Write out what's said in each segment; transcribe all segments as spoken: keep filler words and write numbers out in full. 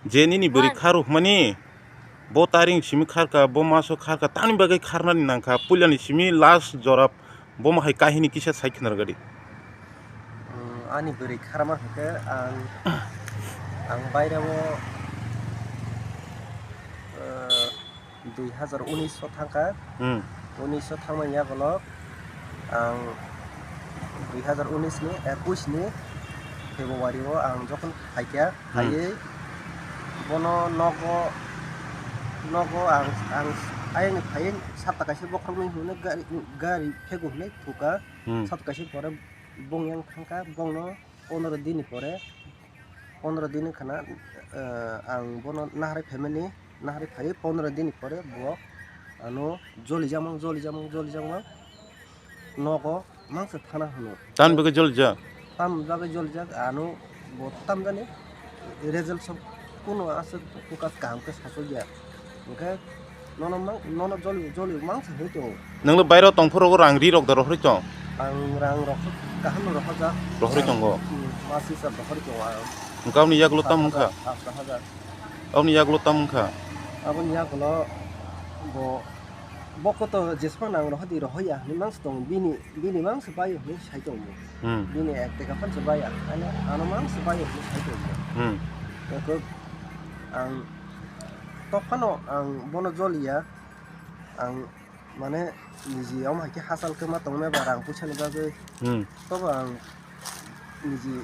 Je nini bwrwi khar rwkmani, bo taring simi kharka, bo maso kharka, tamni bagwi kharnani nangkha, puilani simi last jora bomo hai kahini kisa sai khna rwgadi. Hmm, ani bwrwi kharma hwnkhe ang, ang bairao, eh, dui hazar unis o thangkha. Hmm. Unis o thangmani yagulo ang dui hazar unis ni, ekush ni February o ang jokhon phaikha, hmm, phaiwi bono nogo, nogo ang, ang ayangni phaiwi sapta kaisa bokhoroknwi hwnwi gari, gari phego hwnwi thukha. Hmm. Sapta kaisa pore bong yang thangkha, bongno pondro din ni pore, pondro din wngkha na, eh, ang bono naharwi phaimani, naharwi phaiwi pondro din ni pore bo ano jolijakmang, jolijakmang, jolijakmang nogo mangsa thana hwno. Tamni bagwi jolijak? Tamni bagwi jolijak, ano bo tamjani result sok kuno aswk focus kaham khe sachokya. Hwnkhe nono mang, nono joli, joli mangsa hwnwi tongo. Nwngno bairo tongphuru rang ri rok da rohorwi tong? Ang rang rok kaham rohorjak. Rohorwi tongo? Hmm, mas hisab rohorwi tongo ang. Hwnkhe aboni yagulo tamo wngkha? Saat hajar, aat hajar. Aboni yagulo tamo wngkha? Aboni yagulo bo, bo koto jesma nang rohordi rohorya hinwi mangsa tongo bini. Bini mang se baio hinwi sai tongo. Hmm. Bini ek teka phan se baya. Ano, ano mang se baio hinwi sai tongo. Hmm. Eko ang tophano ang bono joliya. Ang mane niji omo hai khe hachal khe ma tongmani ba rang puisa ni bagwi. Hmm. Tobo ang niji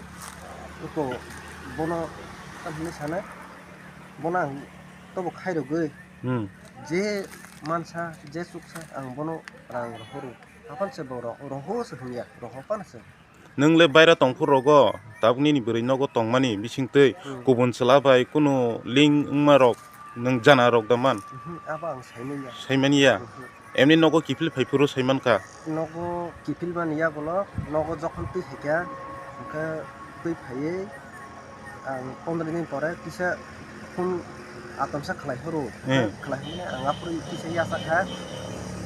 eko bono tamo hinwi sanai. Bono ang tobo khairogwi. Hmm. Je mansa, je chuksa ang bono rang rohoro. Aphano se bo ro-, roho se hwnya, roho phano se. Nwng le baira tongphuru rogo, tabuk nini bwrwi nogo tongmani bisingtwi, hmm, kubun chwla bai kunu link wngma rok nwng jana rok da man? Mhm, abo ang saimanya. Saimanya? Mhm. Emni nogo kiphil phaiphuru saimankha? Nogo kiphil mani yagulo, nogo jokhon twi phaikha, hwnkhe twi phaiwi, ang pondro din pore kisa phone atomsa khlai horo. Hmm. Khlai hwnwi ang aphuru kisa yachakha,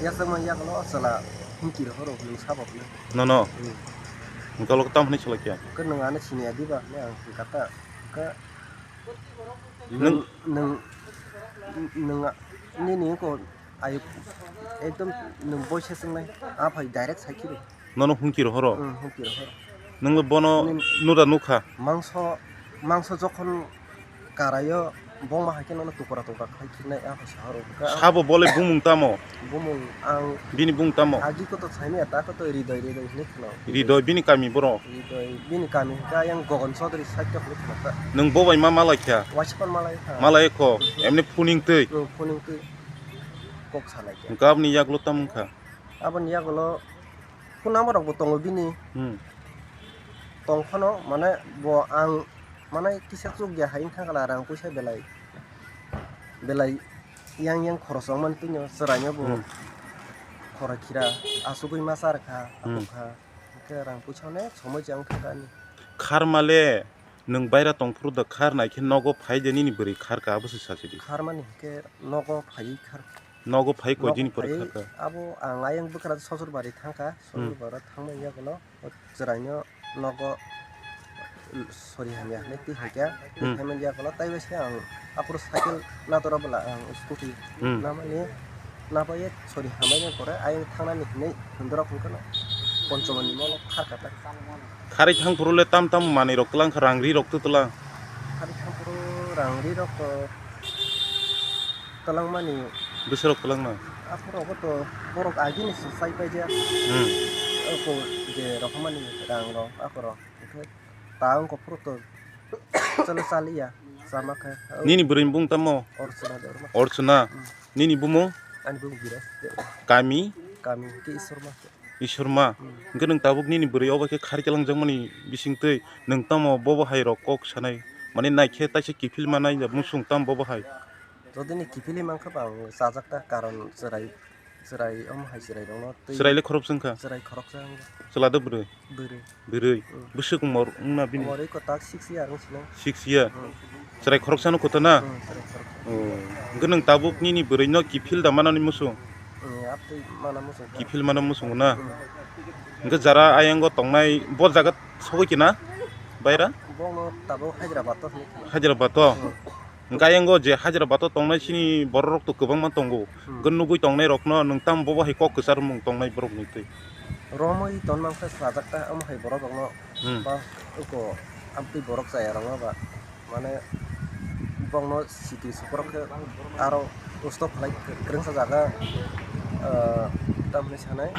yachakmani yagulo chwla himkir horo hwnwi sabo hwnwi. Nono? Hmm. Hwnkhe abo tam hwnwi salai kha? Hwnkhe nwng ano siniya diba hwnwi ang hwnkha ta. Hwnkhe nwng, nwng, nwng, nwng nini wngkha ayuk ekdom nwng boisa chwngnai, aphai direct sai khiro. Nono hungki rohoro? Hmm, hungki rohoro. Nwngbo bono nini nuda nukha? Mangso, mangso jokhon karaio, bongma hai khe nono tukra tukra khai khirnai, a hai sahoro. Sabo bole bumung tamo? Bumung ang bini bumung tamo? Agi koto saimaya, ta koto Ridoi, Ridoi hinwi kheno. Ridoi, bini kami boro? Ridoi, bini kami hwnkhe ayang Gogon Chaudhary side to hinwi kheno ta. Nwng bo bai ma malai kha? Waisa phano malai kha. Malai kho, emni phuning twi? Hmm, phuning twi kok salai kha. Hwnkhe aboni yagulo tamo wngkha? Aboni yagulo phone number rokbo tongo bini. Hmm. Tong phano, mane, bo ang, mane, kisa chukya hai wngkha kala rang puisa belai, belai yang yang khoros wngmani twino chwraino bo, hmm, khora khira achugwi ma cha rwkha, hmm, aphuru kha, hwnkhe rang puisa onek somoi se wngkha ani. Kharma le nwng baira tongphuru da, khar nai khe nogo phai de nini bwrwi kharka, abo se sachidi. Kharmani hwnkhe nogo phaiwi khar. Nogo phai koi dini pore kharka? Abo ang ayang bwkra Sosur bari thangkha, hmm, Sosur bari thangmani yagulo chwraino nogo sori hamya hinwi twi hai kha. Hmm. Twi phaimani yagulo taibo se ang aphuru cycle natora bwla ang scooty, hmm, namani nabai sori hamya pore ayang thangnani hinwi hindorok wngkhano Ponchomani molo kharka ta. Kharwi thangphuru le tam tam manwi rok twlang kha, rang ri rok tw twlang? Kharwi thangphuru rang ri rok to twlangmani. Bwswk rok twlangna? Aphuru rok to borok agini se sai paijak. Hmm. Oko je rohormani rang rok aphuru rok. Hwnkhe ta wngkha phuru to chalo chaliya, chama khe. Nini bwrwi ni bung tamo? Orchona Debbarma. Orchona. Hmm. Nini bumung? Ani bumung Biraj Debbarma. Kami? Kami hwnkhe Ishwarma. Ishwarma. Hmm. Hwnkhe nwng tabuk nini bwrwi obo khe khari kwlangjakmani bisingtwi nwng tamo bobo hai rok kok sanai? Mane naikhe taisa kiphil manai ya, musung tamo bobo hai? Jodi ni kiphilwi mankha ba ang chajak ta, karon chwrai, chwrai omo hai chwrai rokno twi. Chwrai le khoroksa wngkha? Chwrai khoroksa wngkha. Chwla do bwrwi? Bwrwi. Bwrwi. Hmm. Bwswk umor wngna bini? Umor iko tak six year wng sinai. Six year. Hmm. Chwrai khoroksano kotona? Hmm, chwrai khoroksa. Oh. Hwnkhe nwng tabuk nini bwrwino kiphil da manani musung? Hmm, aptwi mana musung. Kiphil mana musung na? Hmm. Hwnkhe jara ayango tongnai bo jaga sogwi kina? Baira? Bono tabuk Hyderabad to hinwi kina. Hyderabad to? Hmm. Hwnkhe ayang o je hajra bato tongnai chini borok rok to kwbangma tongo. Hmm. Hwnkhe nugwi tongnai rokno nwng tamo bobo hai kok kwchar mung tongnai borok ni twi. Romwi ton mankha sajak ta, omo hai borok rokno Hmm. ba uko amtwi borok chaya rokno ba mane bongno siti sukorok khe aro usto khlai kwrwngsa jaga, ah, tamni sanai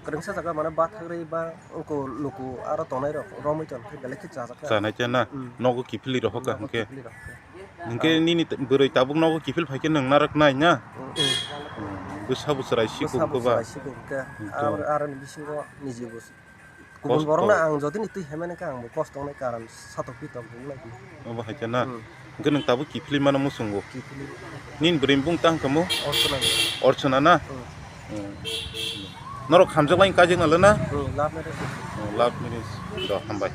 kwrwngsa jaga mane bathagrwi ba uko luku aro tongnai rok romwi ton khe belai khe chajak ta. Chanai chana Hmm. nogo kiphilwi rohor ka Nogo hwnkhe. Kiphilwi rohor khe. Hwnkhe Ah. nini t-, bwrwi tabuk nogo kiphil phaikhe nwng narak nai na? Hmm. Hmm. Bwsa bwswrai sikung Bwsa khe ba? Bwswrai sikung khe. Hwnkhe. Ar, aroni bisingo niji bwswk. Kubun Kosto. Borokno ang jodi ni twi hemani khe ang bo kosto wngnai karon satok pi tong bumlai. Obo hai khe na? Hmm. Hwnkhe nwng tabuk kiphilwi mano muchungo? Kiphilwi. Nini bwrwi bung tang kamo? Orchana. Orchana na? Hmm. Hmm. Norok hamjak lai kajak nalo na? Hmm, love marriage. Oh, love marriage. Do, hambai.